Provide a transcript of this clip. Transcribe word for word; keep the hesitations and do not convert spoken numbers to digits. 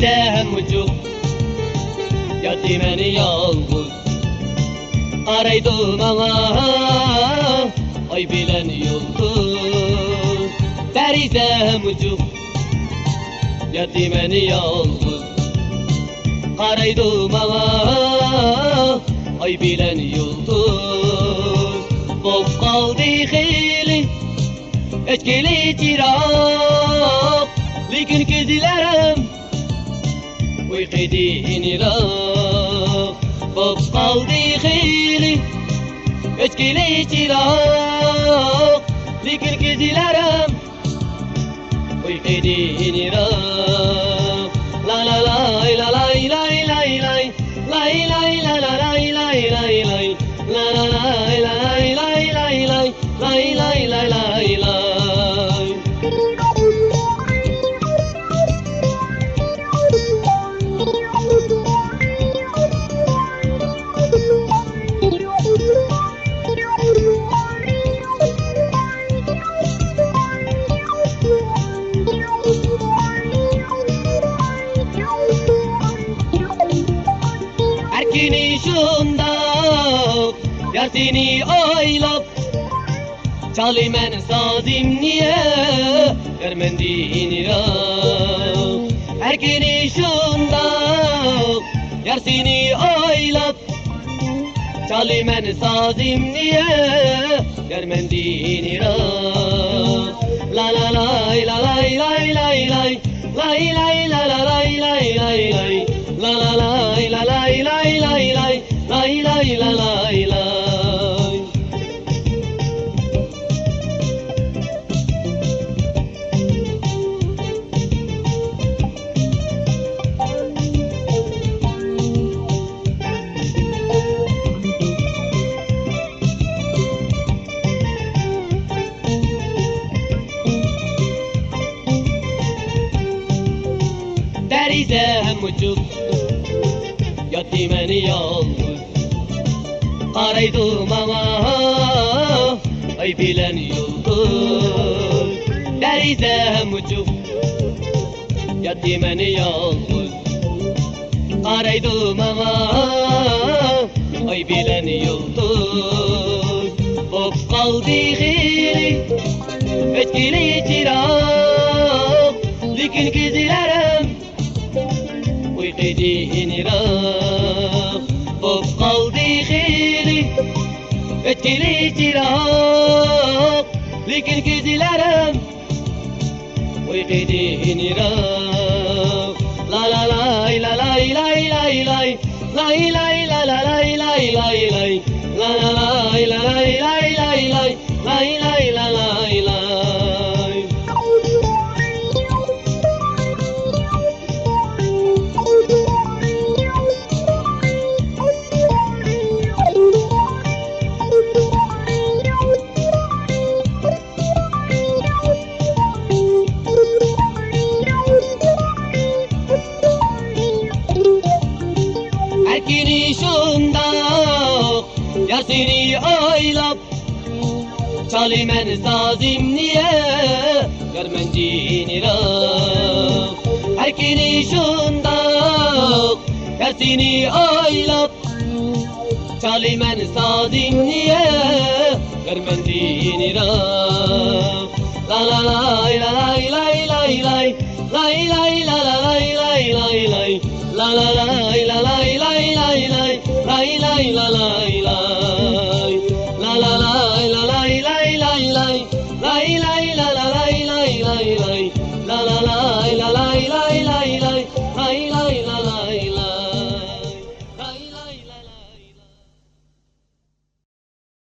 دەم ئوچۇق، ياتىمەن يالغۇز. قارايدۇ ماڭا ئاي بىلەن يۇلتۇز. دېرىزەم ئوچۇق، ياتىمەن يالغۇز. قارايدۇ ماڭا ئاي بىلەن يۇلتۇز. بوپ قالدى خېلى ئۆچكىلى چىراغ، لېكىن كۆزلىرىم ئۇيقۇدىن يىراق. بوپ قالدى خېلى ئۆچكىلى چىراغ، لېكىن كۆزلىرىم ئۇيقۇدىن يىراق. لا لا لاي لا لاي لاي لاي لاي. لاي لاي لا لا لاي لاي لاي لاي. لا لا لاي لا لاي لاي لاي لاي. لاي لاي لاي لاي لاي. ھەر كۈنى شۇنداق يار سېنى ئويلاپ، چالىمەن سازىمنى يار مەندىن يىراق. ھەر كۈنى شۇنداق يار سېنى ئويلاپ، چالىمەن سازىمنى يار مەندىن يىراق. لا لا لاي لا لاي لاي لاي لاي. لاي لاي لا لا لاي لاي لاي لاي. لا لا لاي لا لاي لاي لاي لاي. لاي لاي لا لاي لاي. دېرىزەم ئوچۇق، ياتىمەن يالغۇز. قارايدۇ ماڭا ئاي بىلەن يۇلتۇز. دېرىزەم ئوچۇق، ياتىمەن يالغۇز. قارايدۇ ماڭا ئاي بىلەن يۇلتۇز. بوپ قالدى خېلى ئۆچكىلى چىراغ، لېكىن كۆزلىرىم ئۇيقۇدىن يىراق. بوپ قالدى خېلى ئۆچكىلى چىراغ، لېكىن كۆزلىرىم ئۇيقۇدىن يىراق. لا لا لاي لا لاي لاي لاي لاي. لاي لاي لا لا لاي لاي لاي لاي. لا لا لاي لا لاي لاي لاي لاي. لاي لاي لا لاي لاي. ھەر كۈنى شۇنداق يار سېنى ئويلاپ، چالىمەن سازىمنى يار مەندىن يىراق. ھەر كۈنى شۇنداق يار سېنى ئويلاپ، چالىمەن سازىمنى يار مەندىن يىراق. لا لا لاي لا لاي لاي لاي لاي. لاي لاي لا لا لاي لاي لاي لاي. لا لا لاي لا لاي لاي لاي لاي. لاي لاي لا لاي لاي. لا لا لاي لا لاي لاي لاي لاي. لاي لاي